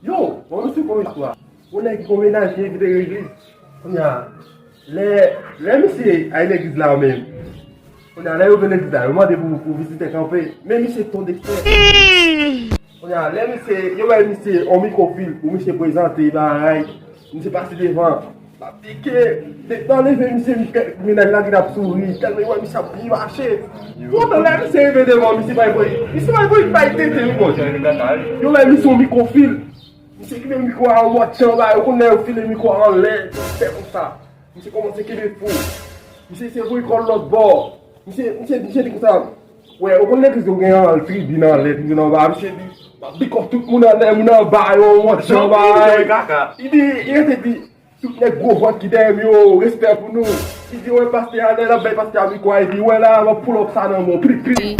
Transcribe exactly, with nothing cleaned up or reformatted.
Yo, bon, misye, konbyen istwa? Yon nèg ki gon mennaj li envite legliz. Kounye a, lè, lè misye al legliz la menm. Kounye a, lè yo vin legliz la, yo mande pou, pou vizitè kanpe. Men misye tonde eksprè. Kounye a, lè misye, yo bay misye yon mikwofil pou misye prezante bagay. Misye pase devan. L ap di ke depi l leve misye, mennaj la gentan ap souri, tèlman yo wè misye ap byen mache. Poutan lè misye rive devan, misye bay voye, misye bay voye bay tete wi, bòs. Yo bay misye yon mikwofil. Misye kenbe mikwo a an mòd chan anba, yo konn lè yo file mikwo a anlè, fè konsa. Misye kòmanse kenbe fou. Misye se voye kò l lòt bò. Misye, misye, misye di konsa. Wè, ou konn legliz yo gen an tribin anlè, tribin anba. Misye di, m ap dekòp tout moun anlè, moun anba yo, an mòd chan anba. Li di, li rete di, tout nèg gwo vant ki dèyè m yo, respè pou nou. Li di, wè, pastè a, lè l ap bay pastè a mikwo a, li di, wè la, m ap pull up sa nan men w, pli, pli.